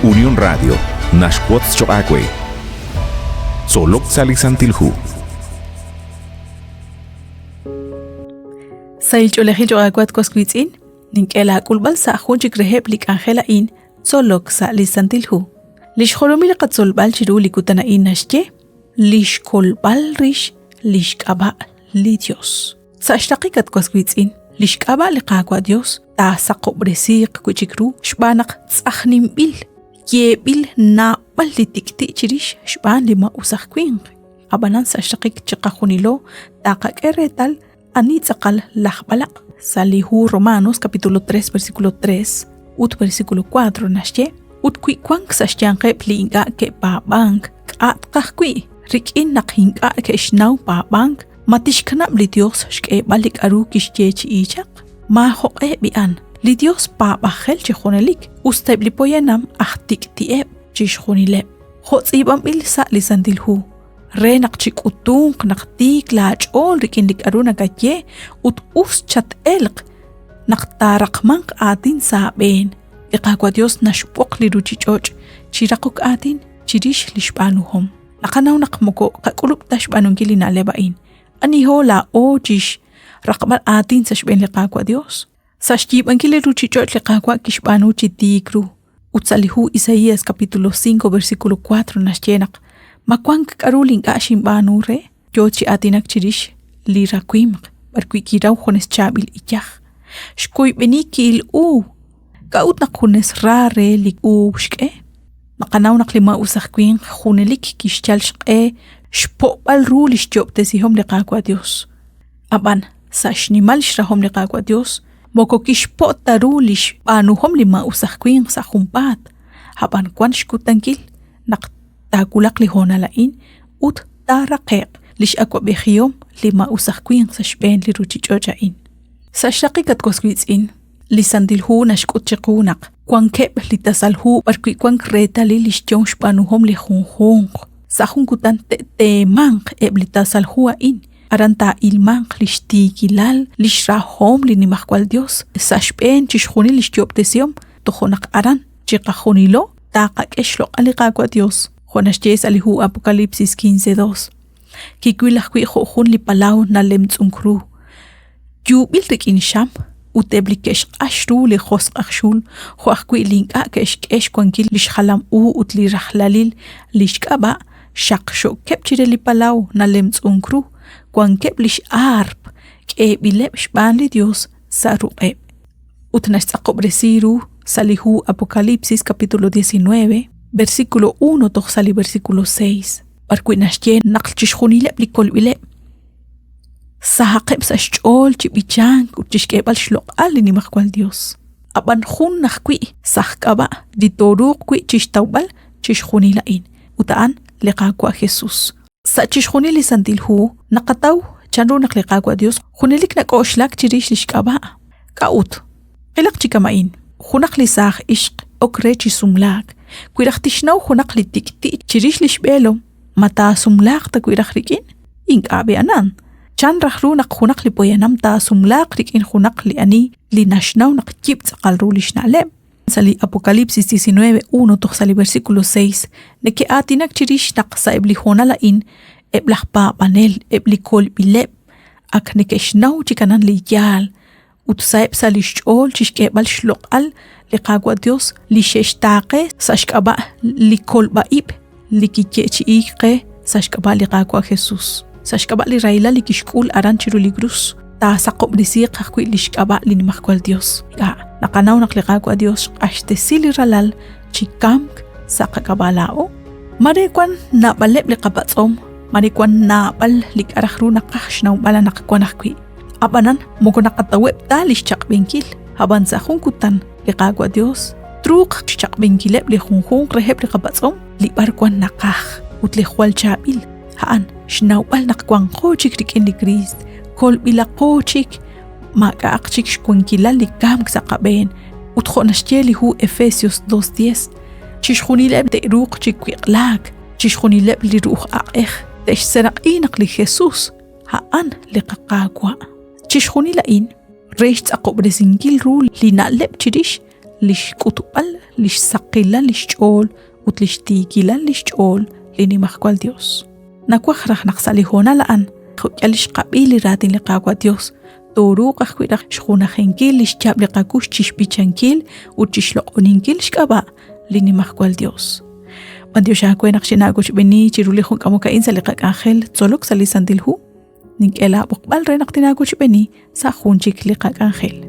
Unión Radio naxwotz choq' aawe. Tzolok sa' li Santil Hu. Sahil ch'oolejil choq' aawe at was wiitz'in, nink'e laak'ulb'al sa' jun chik reheb' li k'anjel a'in Tzolok sa' li Santil Hu. Li xjolomil li qatzolb'al chiru li kutan a'in naxye li xkolb'al rix li xk'ab'a' li Dios. Sa' xraqik at was wiitz'in, li xk'ab'a' li Qaawa' Dios taasaqob'resiiq wi' chik ru xb'aan naq tz'ajninb'il yeeb'il naab'al li tik'ti' chirix xb'aan li maa'us aj winq. Ab'anan sa' xraqik chiqajunilo taqak'e reetal ani tz'aqal laj b'alaq'. Sa' li hu Romanos capítulo 3 versículo 3 ut versículo 4 naxye, ut wi wank sa' xyanqeb' li ink'a' ke'paab'ank, k'a' tqaj wi' rik'in naq ink'a' ke'xnaw paab'ank, ma tixkanab' li Dios xk'eeb'al li k'aru kixyeechi'i chaq? Maajoq'e b'i'an, li Dios paab'ajel chi junelik, us ta eb' li poyanam aj tik'ti'eb' chixjunileb'. Jo' tz'iib'anb'il sa' li Santil Hu, re naq chik'utunq naq tiik laach'ool rik'in li k'aru nakaye ut us chat-elq naq taaraqmanq aatin sa' aab'een. Li Qaawa' Dios naxb'oq li ruuchich'och' chi raqok aatin chirix li xb'aanuhom. Naqanaw naq moko qak'ulub' ta xb'aanunkil li na'leb' a'in. Aniho laa'o chi xraqb'al aatin sa' xb'een li Qaawa' Dios? Sa' xyiib'ankil li ruuchich'och' li Qaawa' kixb'aanu chi tiik ru. Ut sa' li hu Isaías capítulo 5 versículo 4 naxye naq ma wank k'aru li ink'a' xinb'aanu re, yo chi aatinak chirix li rawimq b'arwi' kiraw junes chaab'il iyaj. Xwoyb'eni ki'il uub'. K'a'ut naq junes ra re li uub' xk'e? Naqanaw naq li maa'us aj winq junelik kixyal xq'e xpo'b'al ru li xyo'ob'tesihom li Qaawa' Dios. Ab'an, sa' xnimal xrahom li Qaawa' Dios, moko kixpo' ta ru li xb'aanuhom li maa'us aj winq sa' junpaat, ab'an wan xkutankil naq taawulaq li hoonal a'in ut taaraqe'q li x'awab'ejihom li maa'us aj winq sa' xb'een li ruuchich'och' a'in. Sa' xraqik at was wiitz'in, li Santil Hu naxk'ut chiqu naq wankeb' li tasal hu b'arwi' wank reetalil li xyom xb'aanuhom li junjunq. Sa' jun kutan te'teemanq eb' li tasal hu a'in Aran taa'ilmanq li xtiikilal, li xrahom li Nimajwal Yos sa' xb'een chixjunil li xyoob'tesihom, tojo' naq aran chiqajunilo taaqak'e xloq'al li Qaawa' Yos, jo' naxye sa' li hu Apocalipsis 15:2. Kiwil ajwi' jo' jun li palaw nalemtz'unk ru, yuub'il rik'in xam, ut eb' li ke'xq'ax ru li josq' aj xul, jo' ajwi' li ink'a' ke'xk'e xwankil li xjalam u ut li rajlalil li xk'ab'a', xaqxo'keb' chire li palaw nalemtz'unk ru, wankeb' li x'aarp k'eeb'ileb' xb'aan li Yos sa' ruq'eb'. Ut naxtz'aqob'resi ru sa' li hu Apocalipsis capítulo 19, versículo 1 toj sa' li versículo 6, b'arwi' naxye naq chixjunileb' li kolb'ileb' sahaqeb' sa' xch'ool chi b'ichank ut chixk'eeb'al xloq'al li Nimajwal Yos. Ab'an jun ajwi' sa' k'ab'a' li tooruuq wi' chixtawb'al chixjunil a'in, ut a'an li Qaawa' Jesús. Sa' chixjunil li Santil Hu naqataw chanru naq li Qaawa' Dios junelik nak'oxlak chirix li xk'ab'a'. K'a'ut? Qilaq chi kama'in, junaq li saaj ixq ok re chi sumlaak, wi raj tixnaw junaq li tik'ti' chirix li xb'eelom, ma taasumlaaq ta wi raj rik'in? Ink'a' b'i'anan. Chan raj ru naq junaq li poyanam taasumlaaq rik'in junaq li ani li naxnaw naq yib' tz'aqal ru li xna'leb'? Sa' li Apocalipsis 19, 1 toj sa' li versículo 6, neke'aatinak chirix naq sa'eb' li hoonal a'in, eb' laj paab'anel, eb' li kolb'ileb', ak neke'xnaw chi kanan li yaal, ut saheb' sa' li xch'ool chi xk'eeb'al xloq'al li Qaawa' Dios li xe'xtaaqe sa' xk'ab'a' li kolb'a-ib' li kiyeechi'iik qe sa' xk'ab'a' li Qaawa' Jesus, sa' xk'ab'a' li rahilal li kixk'ul aran chiru li krus, taasaqob'resiiq ajwi' li xk'ab'a' li Nimajwal Dios. Ink'a', naqanaw naq li Qaawa' Dios xq'axtesi li Ralal chi kamk sa' qak'ab'a' laa'o. Mare wan naab'aleb' li qapatz'om, mare wan naab'al li k'a' raj ru naqaj xnawb'al anaqwan ajwi'. Ab'anan moko naqataweb' ta li xchaq'b'enkil, ab'an sa' jun kutan li Qaawa' Dios truuq xchaq'b'enkileb' li junjunq reheb' li qapatz'om li b'ar wan naqaj ut li jwal chaab'il, a'an xnawb'al naq wanqo chik rik'in li Kriist, kolb'ilaqo chik, maak'a'aq chik xwankilal li kamk sa' qab'een ut jo' naxye li hu Efesios 2:10, chixjunileb' te'ruuq chi wiq'laak, chixjunileb' li ru'uj aq'ej te'xseraq'i naq li Jesus a'an li qaQaawa'. Chixjunil a'in re xtz'aqob'resinkil ru li na'leb' chirix li xk'utb'al li xsaqilal li xch'ool ut li xtiikilal li xch'ool li Nimajwal Yos. Nawaj raj naq sa' li hoonal a'an, jo'k'ihal li xqab'i li raatin li Qaawa' Yos, tooruuq ajwi' raj xjunajinkil li xyaab' li qakux chi xb'ichankil ut chi xloq'oninkil xk'ab'a' li Nimajwal Yos. B'antiox aawe naq xinaawochb'eeni chiru li jun k'amok a'in sa' li qak'anjel tzolok sa' li Santil Hu. Nink'e laab'oqb'al re naq tinaawochb'eeni sa' jun chik li qak'anjel.